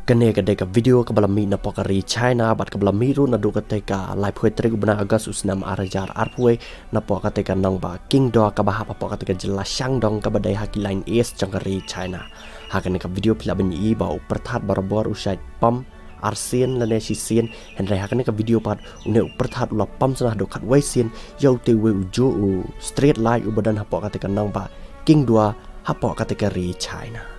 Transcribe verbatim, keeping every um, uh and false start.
Kane ka dei ka video kaba la mih napoh ka ri China bad kaba la mih ruh naduh katei ka laiphew tarik u bnai August u snem ar hajar arphew napoh katei ka nongbah Qingdao kaba hap hapoh katei ka jylla Shandong kaba dei ha ki lain east jong ka ri China. Ha kane ka video phi lah ban ïohi ba u pyrthat barabor u shait pom arsien lane shisien, hynrei ha kane ka video pat une u pyrthat u la pom sngewbha haduh khatwei sien ïa utei uwei u juh u street light uba don hapoh katei ka nongbah Qingdao hapoh katei ka ri China.